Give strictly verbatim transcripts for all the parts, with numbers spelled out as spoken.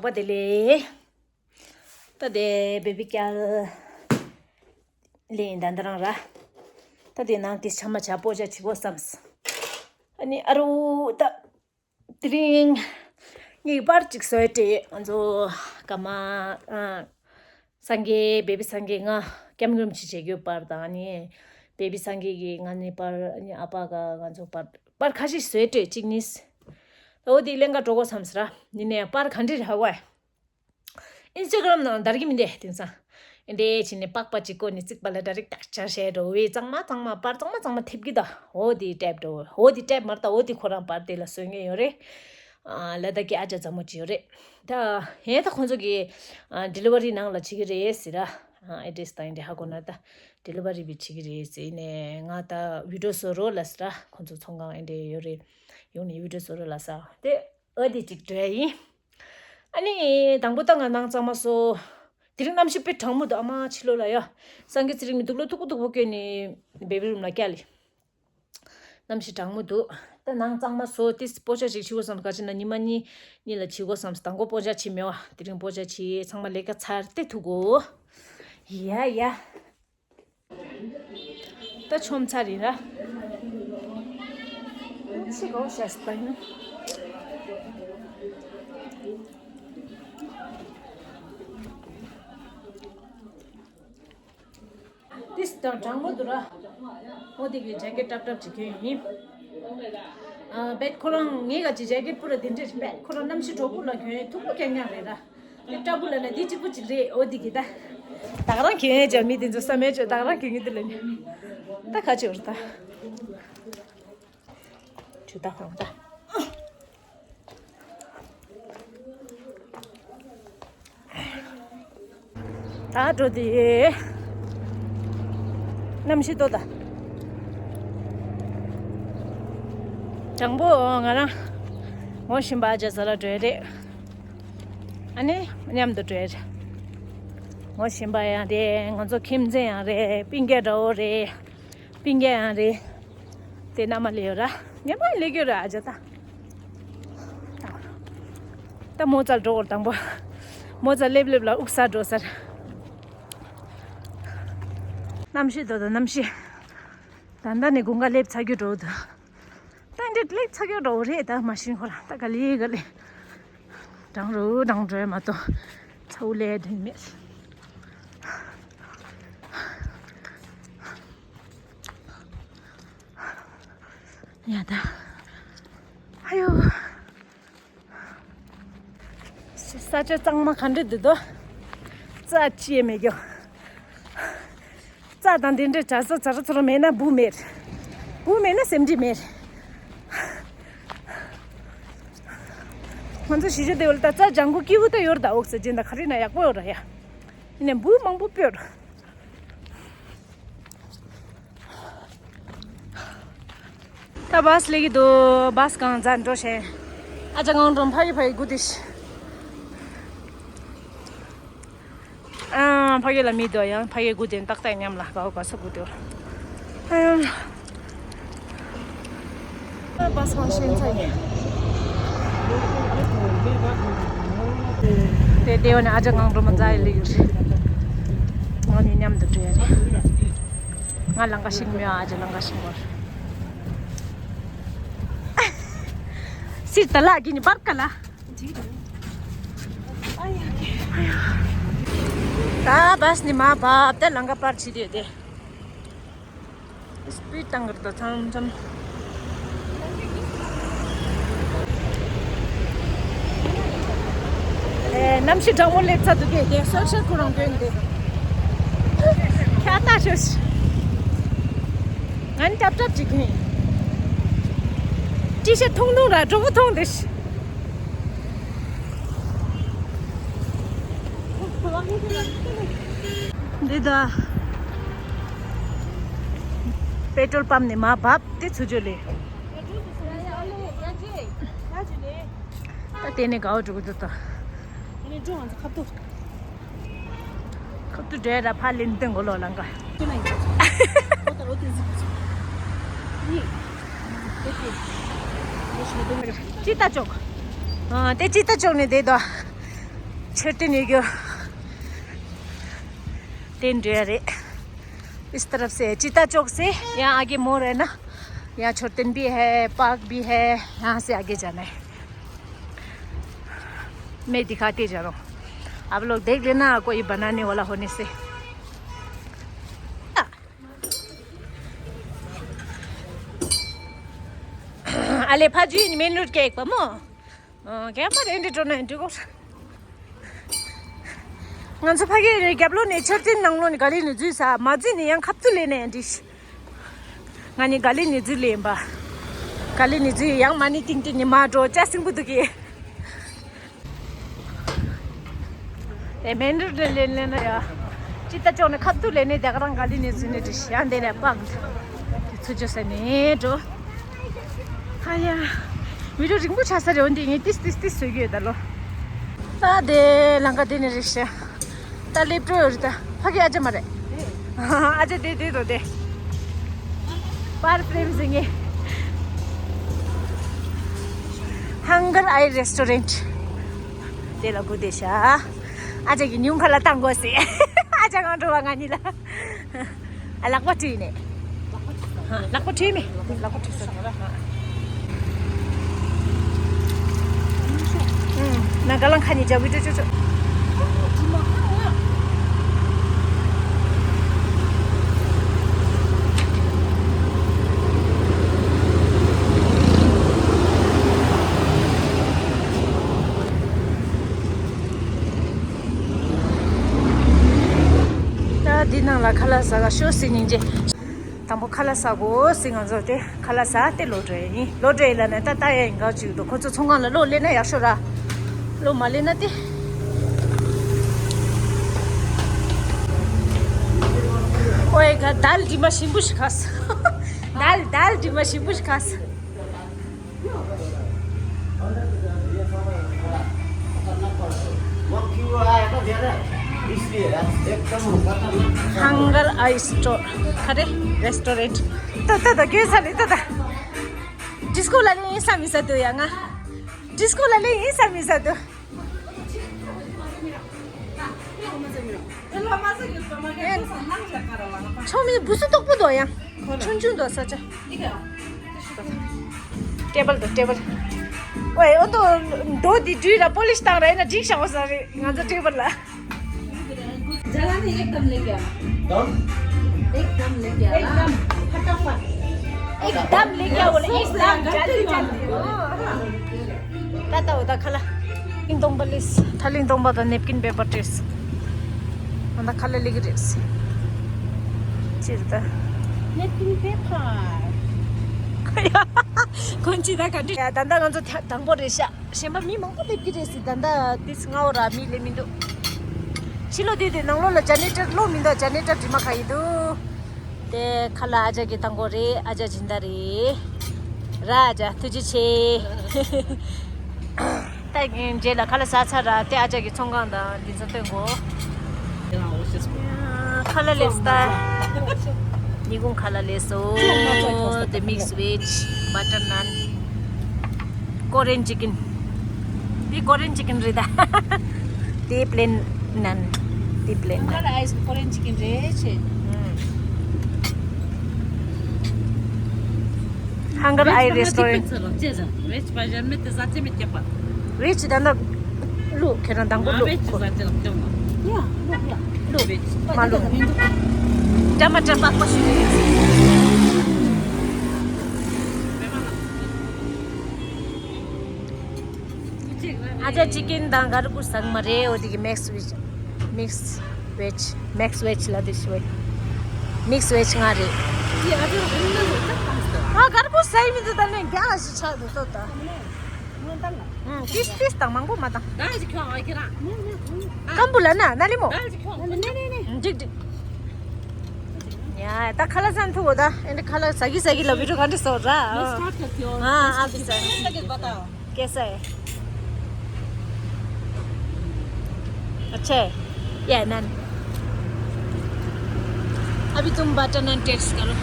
པ་དེ་ལས། ད་དེ་བེ་བི་ཀལ་ལེན་ད་འདི་རང་ར། ད་དེ་ནང་དེ་ཆ་མ་ཆ་པོ་ཆ་ཆི་གོ་བསམས། ཨ་ནི་ཨ་རུ་ད། དེ་རིང་ངའི་པར་གཅིག་བཟོས་ཏེ་ང་ཚོ་ཀ་མ་ཨ། སངས་རྒྱས་བེ་བི་སངས་རྒྱས་ང་སྐྱབས་མགོན་ཆེ་བྱེད་རྒྱུ་པར་དང་ནི། བེ་བི་སངས་རྒྱས་ཀྱི་ང་ནི་པར་ཨ་ནི་ཨ་ཕ་ག་ང་ཚོ་པར་པར་ཁ་ཤས་བཟོས་ཏེ་གཅིག་ནི། འོ་དེ་ལེན་ག་འགྲོ་གོ་བསམས་ར། ནི་ནས་པར་ག་འདྲ་རེད་ཧ་གོ་ཨེ། ཨིན་སི་ཊ་གྷ་རམ་ནང་དར་གི་མི་འདུག་དེང་སང་། ཨེ་འདྲས་བྱས་ནས་པགས་པ་གཅིག་བཀོག་ནས་རྩིག་པ་ལ་ཌའི་རེག་ཊི་ཆ་བྱས་འགྲོ་བས་གཙང་མ་གཙང་མ་པར་གཙང་མ་གཙང་མ་ཐེབས་ཀྱི་ད། འོ་དེ་ཊེབ་འགྲོ། འོ་དེ་ཊེབ་མར་ད་འོ་དེ་ཁོ་རང་པར་དེ་ལ་བཟོ་མཁན་ཡོད་རེད། ཨ་ལ་དྭགས་ཀྱི་ཨ་ཅག་མཛའ་མོ་གཅིག་ཡོད་རེད། ད་ཧེ་ད་ཁོང་ཚོ་གི་ཨ་ཌི་ལི་ཝ་རི་ནང་ལ་བྱེད་ཀྱི་རེད་ཟེར་ར། ཨ་ཨེ་ཌི་རེ་སི་དང་ཨེ་འདྲས་ཧ་གོ་ན་ད་ཌི་ལི་ཝ་རི་བི་བྱེད་ཀྱི་རེད་ཟེར་ནས་ང་ད་བི་ཌི་ཡོ་བཟོ་རོགས་ལ་ཟེར་ར། ཁོང་ཚོ་ཚོང་ཁང་ཨེ་འདྲས་ཡོད་རེད། ཡོང་ནས་བི་ཌི་ཡོ་བཟོ་རོགས་ལ་ཟེར་དེ། འོ་དེ་གཅིག་འགྲོ་ཡ་ཡིན། ཨ་ནི་དང་པོ་ད་ང་ནང་གཙང་མ་བཟོ། དེ་རིང་གནམ་གཤིས་དཔེ་གྲང་མོ་འདུག་ཨ་མ་ཕྱི་ལོགས་ལ་ཡ། སངས་རྒྱས་ཚེ་རིང་མི་དུག་ལོག་མཐུག་པོ་མཐུག་པོ་བཀོད་ནས་བེ་བི་རུམ་ལ་བསྐྱལ་ལེ། གནམ་གཤིས་གྲང་མོ་འདུག་ད་ནང་གཙང་མ་བཟོ་དེ་སྤོ་ཆ་ཞིག་བྱེད་དགོས་བསམ། ག་ཅི་ན་ཉི་མ་གཉིས་གཉིས་ལ་བྱེད་དགོས་བསམ། དང་པོ་སྤོ་ཆ་བྱེད་མེད་བ། དེ་རིང་སྤོ་ཆ་བྱེད། ཚང་མ་ལས་ཀ་ཚར་ཏེ་ཐུག་གོ། ཡ་ཡ། ད་ཆོམ་ཚར་ཡིན་ར། ཤི་གོ་ཤ་སི་པ་ཡིན། ཏིས་དང་གྲང་མོ་འདུག་ར། འོ་དེ་གི་ཇེ་ཀེ་ཊི་ཊབ་ཊབ་ཅིག་གྱོན་ཡིན། ཨ་བེད་ཁོ་རང་ངའི་ག་ཅི་ཇེ་ཀེ་ཊི་པུ་ར་དེ་འདྲས་བེད་ཁོ་རང་གནམ་གཤིས་དྲོ་པོ་ལ་གྱོན་ཡིན། མཐུག་པོ་རྐྱང་རྐྱང་རེད་ར། དེ་ཏྲ་བུ་ལ་ན་དེ་གཅིག་པུ་གཅིག་རེད། འོ་དེ་གི་ད། ད་ག་རང་གི་ཡོད་ཅག་མི་དེ་ཚོ་བསམ་ཡོད་ཅག་ད་ག་རང་གི་ཡོད་དེ་ལ་ནི། ད་ག་ཅི་འོར་ད། ཆུ་ད་ཧོང་ད། ད་འགྲོ་དེ། གནམ་གཤིས་ལྟོ་ད། དྲང་པོ་ང་རང་ངོ་ཤེས་པ་ཇ་ས་ལ་འགྲོ་ཡ་རེད། ཨ་ནི་མཉམ་དུ་འགྲོ་ཡ་རེད། ངོ་ཤེས་པ་ཡང་རེད། ང་ཚོ་ཁྱིམ་མཚེས་ཡང་རེད། སྤུན་ཀྱག་འདྲ་བོ་རེད། སྤུན་ཀྱག་ཡང་རེད། དེ་ན་མ་ལས་ཡོད་ར། ཉེ་མ་ལས་ཡོད་ར་ཨ་ཇ་ད། ད་མོ་ཙལ་འགྲོ་བར་དང་པོ། མོ་ཙལ་སླེབས་སླེབས་ལ་དབུགས་ས་འགྲོ་སར། གནམ་གཤིས་དོ་དང་གནམ་གཤིས། ད་ལྟ་ནས་དགུན་ཁ་སླེབས་ཚར་རྒྱུ་འགྲོ་འདུག་ད་འདི་སླེབས་ཚར་རྒྱུ་འགྲོ་རེད། ད་མ་ཤིན་ཁོ་རང་ད་ག་ལེ་ག་ལེ། གྲང་རུ་གྲང་འགྲོ་མ་གཏོགས་ཚ་བོ་ལས་དོན་མེད། ཡ་ད། ཨ་ཡོ། ས་ཆ་གཙང་མ་ག་འདྲ་འདུག་དོ། རྩྭ་ཅི་ཡང་མེད་རྒྱུ། རྩྭ་དང་དེ་འདྲའི་གྲྭ་ས་ཚ་ར་ཚུ་ར་མེད་ན་འབུ་མེད། འབུ་མེད་ན་སེམས་ཁྲལ་མེད། ང་ཚོ་གཞིས་ཆགས་དེ་བོ་ལ་ད་རྩྭ་ལྗང་གུ་སྐྱིད་པོ་ད་ཡོད་ར། ད་ཨོག་སི་ཇན་ད་ག་རེ་ན་ཡག་པོ་ཡོད་ར་ཡ། ཡིན་ནའི་འབུ་མང་པོ་སྤོས་ར། ད་བཱས་སླེབས་ཀྱི་འདུག་བཱས་གང་འཛར་འགྲོ་བྱས། ཨ་ཅག་ངང་འགྲོ་ཕ་གི་ཕ་གི་སྒུག་བསྡད་ཤག་ཨ་ཕ་གི་ལ་མི་འདུག་ཡང་ཕ་གི་སྒུག་བསྡད། ཏག་ཏག་མཉམ་ལ་གའོ་ག་ས་སྒུག་བསྡད། ཨ་ཡང་། བཱས་གང་ཤེས་ཚ་ཡིན། དེ་དེ་བ་ནི་ཨ་ཅག་ངང་འགྲོ་མ་འཛར་ཡི་ལི་ཡོད་རེད། ང་གཉིས་མཉམ་དུ་འགྲོ་ཡ་རེད། ང་ལང་ཀ་ཤིང་མེད། ཨ་ཅག་ལང་ཀ་ཤིང་བར། སིར་ད་ལ་གི་ནི་བར་ཀ་ལ། ད་བཱས་ནི་མ་བབས། ད་ལང་ཀ་པར་བྱེད་དེ་དེ། སི་པིཌ་བཏང་གི་འདུག་མཚམས་མཚམས། ཨེ། གནམ་གཤིས་གྲང་མོ་སླེབས་ཚར་འདུག་གས། དེ་སོ་ཤ་ཁོ་རང་གྱོན་ཏེ། ཁྱ་ལྟ་ཤོག་ང་ནི་ཏབ་ཏབ་ཅིག་གྱོན། ཊི་ཤར་ཐུང་ཐུང་ར་གྲོགས་པོ་ཐུང་དེ། འདི་ད། པེ་ཊོལ་པམ་ནས་མར་བབས་ཏེ་ཚུར་འགྲོ་ལེ། ད་དེ་ནས་གའོ་འགྲོ་གི་འདུག་ད། ཁབ་ཏུ་འདྲེ་ར་ཕ་ལིན་ཏེ་མགོ་ལོག་ལང་ཀ། ཅི་ལྟ་ཅོག་ཨ་དེ་ཅི་ལྟ་ཅོག་ནས་བསྡད་དོ། མཆོད་རྟེན་ཡོད་རྒྱུ་དེ་འགྲོ་ཡ་རེད། इस तरफ से चिता चौक से यहाँ आगे मोड़ है ना, यहाँ छोटे भी है, पार्क भी है। यहाँ से आगे जाना है। मैं दिखाते जा रहा हूँ, आप लोग देख लेना, कोई बनाने वाला होने से। अले फाजू मेन रोड के एक पमो। རྒན་པ་རེད་འདྲི་འགྲོ་ན་འདྲི་གོ། ང་ཚོ་ཕ་གིའི་རྒྱབ་ལོགས་ནས་མཆོད་རྟེན་ནང་ལོགས་ནས་ག་ལེ་ནས་འཛུལ་ས་མ་འཛུལ་ནས་ཡང་ཁབ་ཙུ་ལེན་ནས་འདྲི། ང་ནི་ག་ལེ་ནས་འཛུལ་ལེན་པ། ག་ལེ་ནས་འཛུལ་ཡང་མ་ནི་ཏིང་ཏིང་ནི་མ་འགྲོ་ཅ་སྲིན་པོ་འདུག་གི། དེ་མེན་རུ་ལེན་ལེན་ལེན་ན་ཡ། ཅི་ལྟ་ཅོག་ནས་ཁབ་ཏུ་ལེན་ནས་དེ་ག་རང་ག་ལི་ནས་འཛུལ་ནས་དེ་ཤི་ཡང་དེ་ནས་སྤང་། དེ་ཚུ་ཅོ་ས་ནས་འགྲོ། ཧ་ཡ། མི་རུ་རིང་པོ་ཆགས་ས་རེད་འོན་ཏེ་ངས་ཏིས་ཏིས་ཏིས་བཟོས་ཀྱི་ཡོད་ད་ལོ། ད་དེ་ལང་ཀ་དེ་ནས་རེད་ཤི། ད་སླེབས་འགྲོ་ཡོད་རེད་ད། ཕ་གི་ཨ་ཅག་མ་རེད། ཨ་ཅག་དེ་དེ་དོ་དེ། པར་ཕྲེམ་ཟིན་ངེ། Hunger Eye Restaurant དེ་ལ་སྒུག་བསྡད་ཤག་ཨ་ཅག་གི་ཉུང་ཁ་ལ་བཏང་དགོས་ཟེར། ཨ་ཅག་གང་འགྲོ་བ་ང་གཉིས་ལ། ཨ་ལག་པ་བཀྲུས་ནས། ལག་པ་བཀྲུས་མེད། ལག་པ་བཀྲུས་ས། ཨུམ། ན་ག་ལང་ཁ་ནས་རྒྱབ་བི་ཀྲུ་ཅུ་ཅུ། ད་འདི་ནང་ལ་ཁ་ལག་ཟ་ག་ཤོག་ཟེར་སྙིང་རྗེ། དང་པོ་ཁ་ལག་ཟ་དགོས་ཟེར། ང་ཚོ་དེ་ཁ་ལག་ཟ་སྟེ་ལོག་འགྲོ་ཡ་ཡིན། ལོག་འགྲོ་ཡ་ལ་ནི་ད་ལྟ་ཡ་ཡིན་ག་ཅིག་འདུག་ཁོ་ཚོ་ཚོང་ཁང་ལ་གློག་སླེབས་ན་ཡག་ཤོས་ར། གློག་མ་སླེབས་ན་དེ། ཨོའི་ག་དལ་འདི་མ་ཞིམ་པོ་ཞིག་ཁ་ས། དལ་དལ་འདི་མ་ཞིམ་པོ་ཞིག་ཁ་ས། Hunger Eye Store ག་རེ། Restaurant། ད་ད་ད་གྱོད་ས་ལེ་ད་ད། ཌི་སི་ཀོ་ལ་ལེ་ཡིན་ས་མི་ས་དུ་ཡ་ང་། ཌི་སི་ཀོ་ལ་ལེ་ཡིན་ས་མི་ས་དུ། ཆོ་མི་བུ་སུ་དོག་པོ་དོ་ཡང་། ཆུང་ཆུང་དོ་ས་ཆ། टेबल दो टेबल। ओए वो तो दो दी ड्री रा पॉलिश तांग रहे ना ठीक शाव सारे। ང་ཚོ་टेबल ལ། जलाने एकदम लेके आ। दम? एकदम लेके आ। एकदम फटाफट। एकदम लेके आ बोले एकदम जल्दी जल्दी। ད་ད་འོ་ད་ཁ་ལག་ཐ་ལིང་སྟོང་པ་ལེས། ཐ་ལིང་སྟོང་པ་དང་ནེབ་ཀིན་པེ་པར་སྤྲད། ང་ད་ཁ་ལག་ལེགས་རེད། ཅི་རེད་ད། ནེབ་ཀིན་པེ་པར། ཁོང་ཅི་ད་ག་འདྲི་ཡ། ད་ད་ང་ཚོ་དང་པོ་རེད་ཤག་གཞན་པ་མི་མང་པོ་སླེབས་ཀྱི་རེད་ཟེར། ད་ད་དེ་སྔ་བོ་ར་མི་སླེབས་མི་འདུག་ཕྱི་ལོགས་དེ་དེ་ནང་ལོགས་ལ་ཇ་ནེ་ཊར་གློག་མི་འདུག་ཇ་ནེ་ཊར་དྲི་མ་ཁ་ཡི་འདུག་དེ་ཁ་ལག་ཨ་ཅག་གི་དང་པོ་རེད། ཨ་ཅག་སྦྱིན་བདག་རེད། ར་ཨ་ཅག་ཐུགས་རྗེ་ཆེ། ད་རྗེས་ལ་ཁ་ལག་ཟ་ཚར་ར་དེ་ཨ་ཅག་གི་ཚོང་ཁང་དང་འདི་ཚོ་སྟོན་གོ་ཁ་ལག་ལེགས་ད། ཉིན་གུང་ཁ་ལག་ལེགས་སོ། དེ་མིག་སི་ཝེཇ་བ་ཊར་ནན། ཀོ་རེན་ཅི་ཀིན། འདི་ཀོ་རེན་ཅི་ཀིན་རེད་ད། དེ་པི་ལེན་ནན། དེ་པི་ལེན་ནན། ཁ་ལག་ཨའི་སི་ཀོ་རེན་ཅི་ཀིན་རེད་ཆེ། Hunger Eye Restaurant. ཝེཇ་པ་གཞན་མེད་དེ་ཟ་ཆེ་མེད་ཀྱི་པ། ཝེཇ་ད་ནི་ལུག་ཁྱེད་རང་དང་པོ་ལུག་ཝེཇ་ཟ་ཆེ་ལ་ཀྱང་མ། ཡ་ལུག་ཡ། ལུག་ཝེཇ་མ་ལུག་ཀྲ་མ་ཀྲ་པགས་པ་ཞིག་ཨ་ཅག་ཅི་ཀིན་དང་ག་རུ་ཀུ་ཟག་མ་རེད། འོ་དེ་གི་མིག་སི་ཝེཇ། མིག་སི་ཝེཇ། མིག་སི་ཝེཇ་ལ་དེ་ཤི་ཝེ། མིག་སི་ཝེཇ་ང་རེད། ཨ་ག་རུ་ཀུ་ཟག་མི་འདུག་ད་ནས་རྒྱ་ཞིག་ཆགས་འདུག་ཏོ་ད། ཏིས་ཏིས་དང་མང་པོ་མ་དང་། སྐམ་པོ་ལ་ན་ན་ལི་མོ། འགྲིག་འགྲིག་ཡ་ད་ཁ་ལག་ཟ་ཐུབ་བོ་ད། ཨེ་འདྲ་ཁ་ལག་ཟ་གི་ཟ་གི་ལ་བི་ཌིའོ་ག་འདྲ་བཟོ་ར། ཨ་ཨ་ཕི་ཟ། कैसा है? अच्छा है। ये नन। अभी तुम बटर नान टेस्ट करो।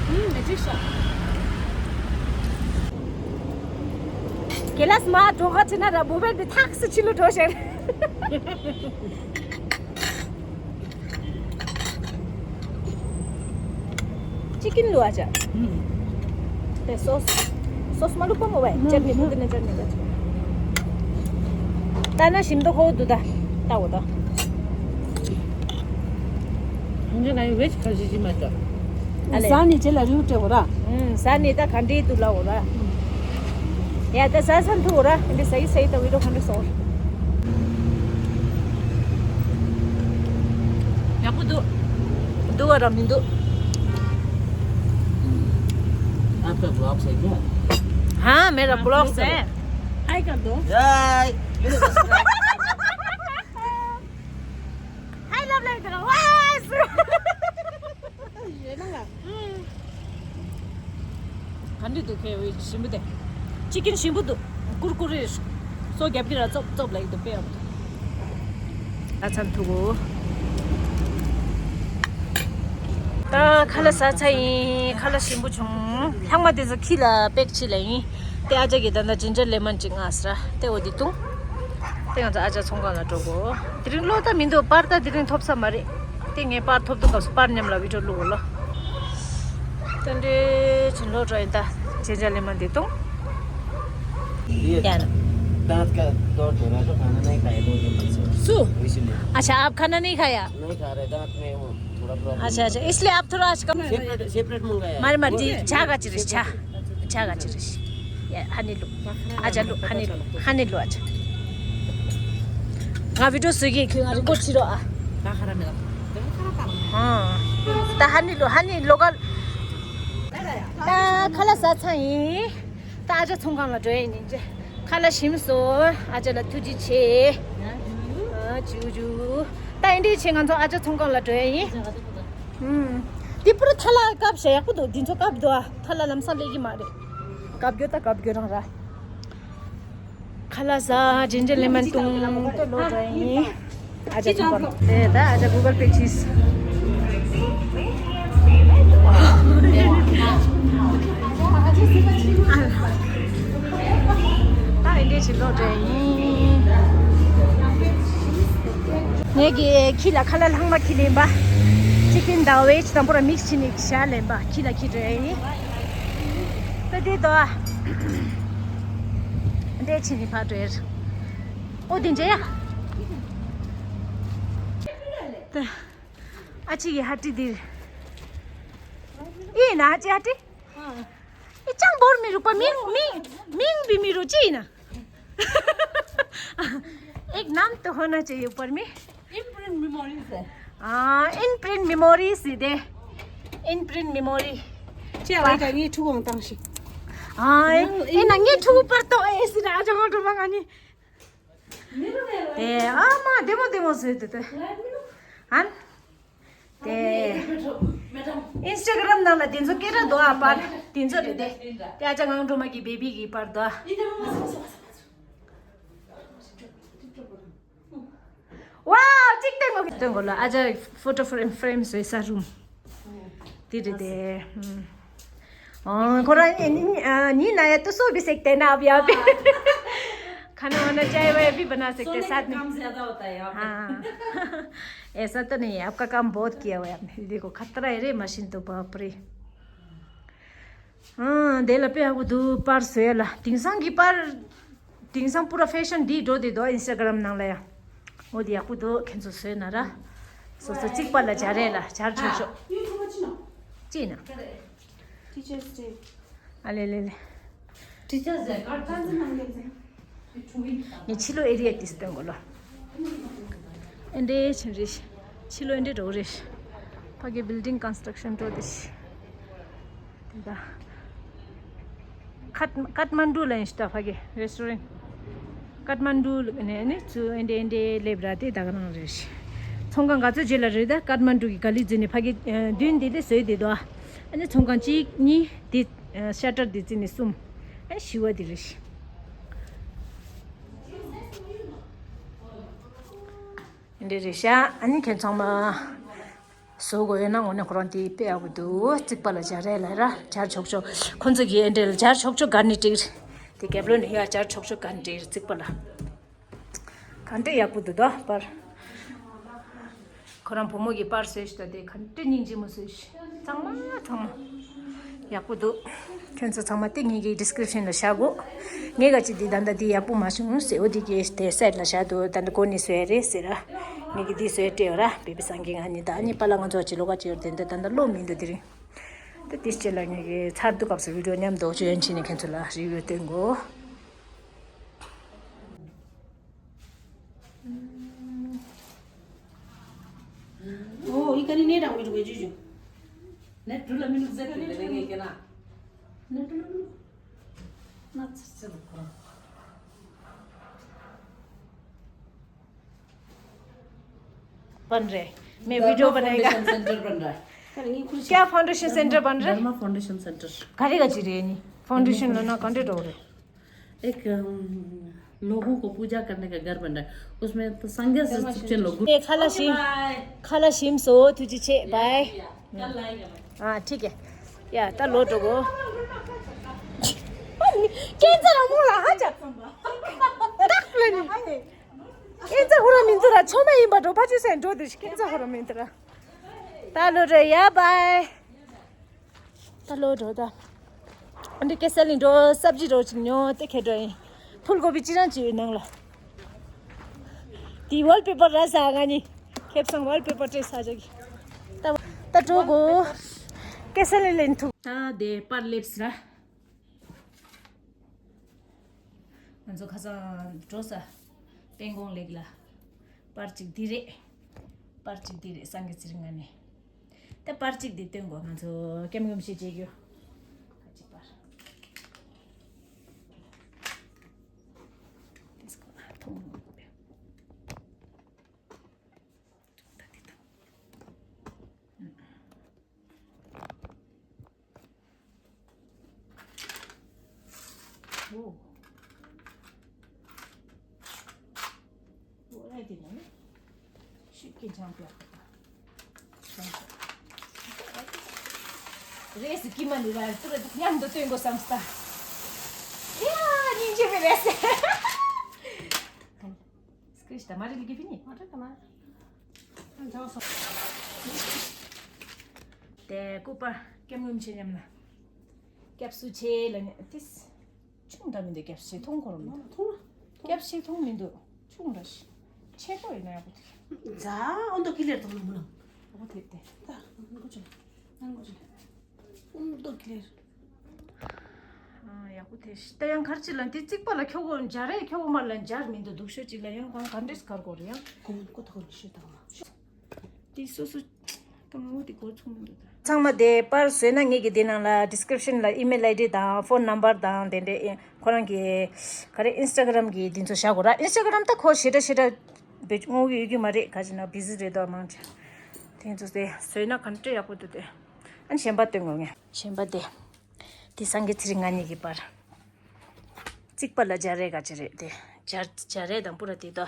हम्म, ठीक है। ཁྱེད་ལ་སྨ་འགྲོ་ཁ་ཆེ་ན་ར་བུ་བེར་དེ་ཐག་སི་ཆི་ལུ་འགྲོ་ཤར། ཅི་ཀིན་ལུ་ཨ་ཅག་དེ་སོ་སི། སོ་སི་མ་ལུ་པ་མོ་བས་ཅར་ནི་ཀུན་ཏེ་ནེ་ཅར་ནི་ཀ་ཅི། ད་ན་ཞིམ་དོ་ཁོ་དུ་ད་ད་འོ་ད། ང་ཡི་ཝེཇ་ཁ་ཤས་ཤིག་མ་ཅོ། ཨ་ལེ། ཟ་ནི་ཅེ་ལ་རིའུ་ཏྲེ་འོ་ར། ཨུམ། ཟ་ནི་ད་ག་འདྲི་དུ་ལ་འོ་ར། ཡ་ད་ཟ་སན་ཐུ་འོ་ར། འདི་སའི་སའི་ད་བི་ཌིའོ་ག་འདྲ་སོང་། ཡག་པོ་འདུག་འདུག་བ་ར་མི་འདུག आपका ब्लॉग सही क्या? हाँ, मेरा ब्लॉग सही है। हाय कर दो। हाय। हाय लव लाइक करो। वाह। ये ना। हम्म। ག་འདྲ་འདུག་ཁེ་ཝེ་ཞིམ་པོ་དེ། ཅི་ཀིན་ཞིམ་པོ་འདུག་ཀུར་ཀུར་རེ། སོ་རྒྱབ་ཀྱི་ར་ཙོབ་ཙོབ་ལ་ཡིག་འདུག་དཔེ་ཡག་པོ་འདུག་ད་ཚམ་ཐུག་གོ། ད་ཁ་ལག་ཟ་ཚར་ཡིན། ཁ་ལག་ཞིམ་པོ་བྱུང་། ལྷག་མ་དེ་ཚོ་ཁྱི་ལ་པེག་བྱས་ལ་ཡིན། དེ་ཨ་ཅག་གིས་ད་ལྟ་ཇིན་ཇར་ལེ་མོན་ཅིག་མངགས་ཟེར། དེ་འོ་དེ་བཏུང་། དེ་ང་ཚོ་ཨ་ཅག་ཚོང་ཁང་ལ་འགྲོ་གོ། དེ་རིང་གློག་ད་མི་འདུག་པར་ད་དེ་རིང་ཐོབ་ས་མ་རེད། དེ་ངས་པར་ཐོབ་དུས་སྐབས་སུ་པར་མཉམ་ལ་བི་ཌིའོ་བླུག་གོ་ལོ། ད་འདྲེ་ཅིན་ལོ་འགྲོ་ཡིན། ད་ཇིན་ཇར་ལེ་མོན་དེ་བཏུང་། ये ཡ་ན། दांत का दर्द हो रहा है तो खाना नहीं खाया दो दिन से। सु। इसीलिए। अच्छा, आप खाना नहीं खाया? नहीं खा रहे, दांत में वो थोड़ा प्रॉब्लम। अच्छा, अच्छा, इसलिए आप थोड़ा आज कम। सेपरेट, सेपरेट मंगाया है। मारे मर्जी। छा का चिरिस छा। छा का चिरिस। ཡ་ཧ་ནི་ལུ། ཨ་ཅག་ལུ་ཧ་ནི་ལུ་ཧ་ནི་ལུ་ཨ་ཅག་ང་བི་ཌིའོ་བཟོ་གི་ཁྱོད་ང་རིང་པོ་ཕྱི་རོགས་ཨ། ད་ཧ་ནི་ལུ་ཧ་ནི་ལོ་ག་ད་ཁ་ལག་ཟ་ཚར་ཡིན། ད་ཨ་ཅག་ཚོང་ཁང་ལ་འགྲོ་ཡིན་ནིན་ཅེ། ཁ་ལག་ཞིམ་སོང་། ཨ་ཅག་ལ་ཐུགས་རྗེ་ཆེ། ཨ་ཇུ་ཇུ། ད་ཨིན་དྲི་ཆེ་ང་ཚོ་ཨ་ཅག་ཚོང་ཁང་ལ་འགྲོ་ཡིན། ཨུམ། འདི་པུ་ར་ཐ་ལ་བཀབ་ཤ་ཡག་པོ་འདུག་འདི་ཚོ་བཀབ་འདུག་ཨ། ཐ་ལ་ལམ་སང་སླེབས་ཀྱི་མ་རེད། བཀབ་རྒྱུ་ད་བཀབ་རྒྱུ་རང་ར། ཁ་ལག་ཟ། ཇིན་ཇར་ལེ་མོན་བཏུང་། དེ་ལོ་འགྲོ་ཡིན། ཨ་ཅག་ཚོང་ཁང་། དེ་ད་ཨ་ཅག་གུ་གལ་པེ་བྱས། ད་ཨིན་དྲི་ཆེ་ལོ་འགྲོ་ཡིན། ངེད་ཀྱི་ཁྱི་ལ་ཁ་ལག་ལྷག་མ་ཁྱི་ལེན་པ། ཅི་ཀིན་དང་ཝེཇ་དང་པོ་ར་མིག་སི་བྱས་ནས་ཤ་ལེན་པ། ཁྱི་ལ་ཁྱི་འགྲོ་ཡིན། ད་དེ་དོ། འདྲེ་ཆེ་ནི་ཕ་འདྲེ། ཨོ་དེ་འདྲེ་ཡ། ད། ཨ་ཅེ་གི་ཧ་ཏི་དེ། ཨི་ན་ཨ་ཅེ་ཧ་ཏི། ཨི་ཅང་བོར་མི་རུ་པ་མིང་མིང་མིང་བི་མི་རུ་ཅི་ཡིན་ན། एक नाम तो होना चाहिए ऊपर में। इम्प्रिंट मेमोरीज है। हाँ, इम्प्रिंट मेमोरीज ही दे। Imprint memory. ཅེ་ལ་ཡི་ཀ་ངའི་ཕྲུ་གུ་བཏང་ཞིག་ཨ་ཨེ་ན་ངའི་ཕྲུ་གུ་པར་ཏོ་ཨེ་སི་ན་ཨ་ཅང་འགྲོ་མ་ང་ནི། ཨེ་ཨ་མ་བདེ་མོ་བདེ་མོ་བཟོས་འདུག་ཏེ། ཨན། དེ། ཨིན་སི་ཊ་གྷ་རམ་ནང་ལ་དེ་ཚོ་སྐད་གྲགས་འདུག་ཨ་པར། དེ་ཚོ་རེད་དེ། དེ་ཨ་ཅག་ངང་སྒྲོལ་མ་གི་བེ་བི་གི་པར་འདུག་ཨ། ཝའོ། གཅིག་སྟོན་གོ་གི་སྟོན་གོ་ལ་ཨ་ཅག་ཕོ་ཊོ་ཕེ་རེམ་ཕེ་རེམ་བཟོས་ས་རུམ། དེ་རེད་དེ། ཁོ་རང་ཉིན་ན་ཡ་ཏུ་སོ་བི་སེག་ཏེ་ན་བི་ཡ་བི། खाना वाना चाय वाय भी बना सकते हैं साथ में। काम ज्यादा होता है यहाँ पे। हाँ। ऐसा तो नहीं है, आपका काम बहुत किया हुआ है आपने। देखो खतरा है रे मशीन तो, बाप रे। ཨང་། དེ་ལ་དཔེ་ཡག་པོ་འདུག་པར་བཟོས་ལ། དེང་སང་གི་པར། དེང་སང་པུ་ར་ཕེ་ཤན་འདི་འགྲོ་དེ་འདུག་ཨིན་སི་ཊ་གྷ་རམ་ནང་ལ་ཡ། འོ་དེ་ཡག་པོ་འདུག་ཁྱེད་ཚོ་བཟོས་ན་ར། སོ་སོ་གཅིག་པ་ལ་སྦྱར་རེད་ལ་སྦྱར་ཆོག་ཆོག་ཅི་ཡིན་ན། Teachers Day. ཨ་ལེ་ལེ་ལེ། Teachers Day card ཚང་ཚང་ནང་ལ་ཚང་། ངས་ཕྱི་ལོགས་ཨེ་རི་ཡ་དེ་སྟོན་དགོས་ལོ། ཨེ་འདྲའི་ཕྱིན་རེད། ཕྱི་ལོགས་ཨེ་འདྲའི་འགྲོ་རེད། ཕ་གི་བིལ་ཌིང་ཀོན་སི་ཊྲག་ཤན་འགྲོ་དེ་ཤི། དེ་ད། ཁ་ཁ་ཐ་མན་ཌུ་ལ་ཡིན་ཤི་ད་ཕ་གི་རེ་སི་ཊོ་རན། ཁ་ཐ་མན་ཌུ་ནས་ནི་ཚུ་ཨེ་འདྲའི་ཨེ་འདྲའི་སླེབས་ར་དེ་ད་ག་རང་རེད་ཤི། ཚོང་ཁང་ག་ཚོད་རྗེས་ལ་རེད་ད་ཁ་ཐ་མན་ཌུ་གི་ག་ལི་འཛུལ་ནས་ཕ་གི་མདུན་དེ་ལས་བཟོས་དེ་དོ། ཨ་ནི་ཚོང་ཁང་གཅིག་གཉིས་དེ། ཤ་ཊར་དེ་བརྩིས་ནས་གསུམ། ཨེ་བཞི་བ་དེ་རེད། འདི་རེད་ཤག་ཨ་ནི་ཁྱེད་ཚང་མ་བཟོ་དགོས་ཡོད་ན་དངོས་གནས་ཁོ་རང་དེ་དཔེ་ཡག་པོ་འདུག་རྩིག་པ་ལ་སྦྱར་རེད་ལ་ར་སྦྱར་ཆོག་ཆོག་ཁོང་ཚོ་གིས་ཨེ་འདྲ་ལ་སྦྱར་ཆོག་ཆོག་གར་ནི་ཏིག་དེ་རྒྱབ་ལོགས་ནས་ཡར་སྦྱར་ཆོག་ཆོག་ག་འདྲའི་རྩིག་པ་ལ། ག་འདྲའི་ཡག་པོ་འདུག་ད་པར། ཁོ་རང་བུ་མོ་གི་པར་བཟོས་ཤག་ད་དེ་ག་འདྲའི་སྙིང་རྗེ་མོ་བཟོས་ཤག་ཚང་མ་ཚང་མ་ཡག་པོ་འདུག་ཁྱོད་ཚོ་ཚང་མ་དེ་ངེད་ཀྱི་ཌི་སི་ཀི་རིབ་ཤན་ལ་བཞག་གོ། ངས་ག་ཅི་འདི་ད་ལྟ་འདི་ཡག་པོ་མ་བྱུང་ཟེར། འོ་འདི་གི་དེ་སའིཌ་ལ་བཞག་འདུག་ད་ལྟ་འགོ་ནས་བཟོས་ཡ་རེད་ཟེར་ར། ངེད་ཀྱི་འདི་བཟོས་སྤྲད་ཡོད་ར། བེ་བི་སངས་རྒྱས་ང་གཉིས་ད་ཨ་ནི་པཱ་ལགས་ང་ཚོ་ཅི་ལོ་ག་ཅི་ཡོད་དེ་འདི་ད་ལྟ་ལོ་མི་འདུག་དེ་རིང་། ད་དེ་རྗེས་ལ་ངེད་ཀྱི་ཚར་དུས་སྐབས་སུ་བི་ཌི་ཡོ་མཉམ་དུ་ཅོ་ཡན་ཕྱིན་ནས་ཁྱེད་ཚོ་ལ་རི་བོ་སྟོན་གོ། ཨོ་ཨི་ཀ་ནི་ནས་དྲང་མི་འགྲོ་གི་ཅུ་ཅུ། ནས་གྲུ་ལ་མི་ནུག་ཟེར་ཏེ་ལས་ངས་ཀྱེ་ན། ནས་གྲུ་ལ་མི་ནུག་ན་ཚར་ཚར་དུ་ཁོ་རང་། बन रहे। मैं वीडियो बनाएगा। फाउंडेशन सेंटर बन रहा है। क्या फाउंडेशन सेंटर बन रहा है? धर्मा फाउंडेशन सेंटर। घरे का जी रहे नहीं। फाउंडेशन लेना कंडे डो रहे। एक अम, लोगों को पूजा करने का घर बन रहा है। उसमें तो संघर्ष से चुपचे लोग। ए खालाशी। खालाशीम सो तुझे छे बाय। हाँ ठीक है। या ता लो टोगो। कैंसर मोला हाँ जा। तक लेनी। ཨེ་ཙི་ཧུ་ར་མིན་ཙི་ར་ཆོ་མ་ཡིན་པ་འགྲོ་ཕ་ཆུ་སེན་འགྲོ་དུ་ཤི་ཨེ་ཙི་ཧུ་ར་མིན་ཙི་ར། ད་ལོ་རེ་ཡ་བའི། ད་ལོ་འགྲོ་ད། འདི་ཀེ་སལ་ནི་འགྲོ་སབ་ཇི་འགྲོ་ཅིག་ཉོ་དེ་ཁེ་འགྲོ་ཡིན། ཕུལ་གོ་བི་ཅི་རང་ཅི་ཡོད་ནང་ལ། དེ་ཝལ་པེ་པར་ར་ས་ང་ནི། ཁེབ་སང་ཝལ་པེ་པར་སྤྲད་ས་ཅག་གི། ད་ད་འགྲོ་གོ། ཀེ་སལ་ནི་ལེན་ཐུག་ད་དེ་པར་ལེབས་ར། ང་ཚོ་ཁ་སང་འགྲོ་ས་དཔལ་གོང་ལེགས་ལ་པར་གཅིག་འདི་རེད། པར་གཅིག་འདི་རེད་སངས་རྒྱས་ཚེ་རིང་ང་ནས། ད་པར་གཅིག་འདི་སྟོན་དགོས་ང་ཚོ་ཀེམ་ཀེམ་ཞིག་བྱེད་རྒྱུ། ཁ་ཅིག་པར། དེ་སྐོར་ལ་མཐོང་མྱོང་ཡོད་པས། ད་འདི་དང་། ཨོ། ཨོ་ཨེ་དེ་ནི་ཤིག་གི་ཆང་པ་རེས་ཀྱི་མ་ནི་ར་ཏུ་ར་མཉམ་དུ་སྟོན་དགོས་བསམ་སྟ། ཡ་སྙིང་རྗེ་མི་རེད་ཟེར། སྐུ་ཞིག་ད་མ་རེད་ལི་གི་ཕི་ནི། མ་རེད་ད་མ་རེད། དེ་སྐུ་པར་ཀེམ་ཀེམ་ཆེ་ཉམས་ན། སྐྱབས་སུ་མཆི་ལ་ནི་ཏིས། ཆུང་འདྲ་མི་འདུག་སྐྱབས་སུ་མཆི་མཐོང་ཁོ་རང་མི་འདུག་མཐོང་ན། སྐྱབས་སུ་མཆི་མཐོང་མི་འདུག་ཆུང་འདྲ་ཞིག་ཆེ་ཁོ་ཡིན་ན་ཡག་པོ་འདུག་ཛ་ཨོ་འདུག་གི་ལེར་དང་མོ་ན། ཡག་པོ་དེབ་དེ། ད་ཨོ་འདུག་ཅི་ཨོ་འདུག་ཅི་ཨོ་འདུག་གི་ལེར། ཨ་ཡག་པོ་དེ་ཤི་ད་ཡང་གར་ཅི་ལ་འདི་རྩིག་པ་ལ་ཁྱོ་གོ་འཇར་རེ་ཁྱོ་གོ་མར་ལ་འཇར་མི་འདུག་སྡུག་ཤོས་ཅིག་ལ་ཡང་གང་ག་འདྲེས་གར་གོ་རེ་ཡང་། གོང་ཀོ་ཐོ་གོ་ཤི་ད་མ། དེ་སོ་སོ། ད་ངོ་དེ་གོ་ཚུགས་མི་འདུག་ད། ཚང་མ་དེ་པར་བཟོས་ན་ངེད་ཀྱི་དེ་ནང་ལ་ཌི་སི་ཀི་རིབ་ཤན་ལ་ཨི་མེལ་ཨའི་ཌི་དང་ཕོན་ནམ་བར་དང་དེ་འདྲའི་ཨེ་ཁོ་རང་གི་ག་རེ་ཨིན་སི་ཊ་གྷ་རམ་གི་དེ་ཚོ་བཞག་གོ་ར། ཨིན་སི་ཊ་གྷ་རམ་ད་ཁོ་ཞེ་དྲག་ཞེ་དྲག་བེད་སྤྱོད་དངོས་ཀྱི་ཡོད་ཀྱི་མ་རེད། ག་ཅི་ན་བི་ཟི་རེད་དོ་མང་ཆེ། དེ་ཚོ་དེ་བཟོས་ན་ག་འདྲ་ཡག་པོ་འདུག་དེ། ཨ་ནི་གཞན་པ་སྟོན་དགོས་ངས། གཞན་པ་དེ། དེ་སངས་རྒྱས་ཚེ་རིང་ང་གཉིས་ཀྱི་པར། རྩིག་པ་ལ་འཇར་རེ་ག་ཅི་རེད་དེ། འཇར་འཇར་རེ་དང་པུ་ར་དེ་དོ།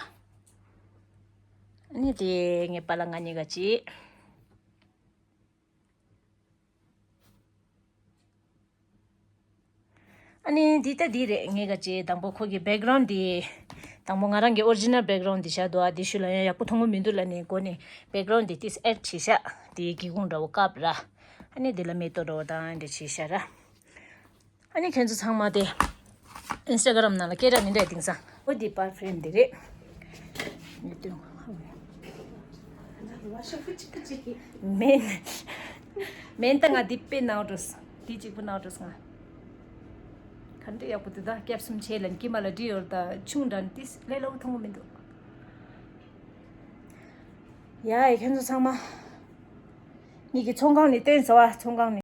ཨ་ནི་དེ་ངའི་པཱ་ལགས་ང་གཉིས་ཀ་ཅིག་ཨ་ནི་འདི་ལྟ་འདི་རེད། ངས་ག་ཅེ་དང་པོ་ཁོ་གི་བེག་གྷ་རའུན་ཌི་འདི། དང་པོ་ང་རང་གི་ཨོ་རི་ཇི་ནལ་བེག་གྷ་རའུན་ཌི་འདི་བཞག་འདུག་ཨ། འདི་ཤུལ་ལ་ཡང་ཡག་པོ་མཐོང་གི་མི་འདུག་ལབ་ནས་འགོ་ནས་བེག་གྷ་རའུན་ཌི་འདི་ཏིས་ཨེཌ་བྱས་ཤག་འདི་སྒེའུ་ཁུང་འདྲ་བོ་བཀབ་ར། ཨ་ནི་འདི་ལ་མེ་ཏོག་འདྲ་བོ་དང་འདི་བྱས་ཤག་ར། ཨ་ནི་ཁྱེད་ཚོ་ཚང་མ་དེ་ཨིན་སི་ཊ་གྷ་རམ་ནང་ལ་སྐད་གྲགས་མི་འདྲ་དེང་སང་། ཨོ་འདི་པར་ཕྲེམ་འདི་རེད། མེ་ཏོག་མེན། མེན་ད་ང་འདི་དཔེ་ནའོ་འགྲོ། འདི་གཅིག་པུ་ནའོ་འགྲོ་ང་། ག་འདྲ་ཡག་པོ་འདུག་ད་སྐྱབས་གསུམ་ཆེ་ལན་ཀི་མ་ལ་འདྲི་ཡོད་ད་ཆུང་འདྲ་ནི་ཏིས་ལས་སླ་བོ་མཐོང་གི་མི་འདུག་ཡ་ཡ་ཁྱེད་ཚོ་ཚང་མ། ངེད་ཀྱི་ཚོང་ཁང་ནས་བཏོན་སོང་བ། ཚོང་ཁང་ནས།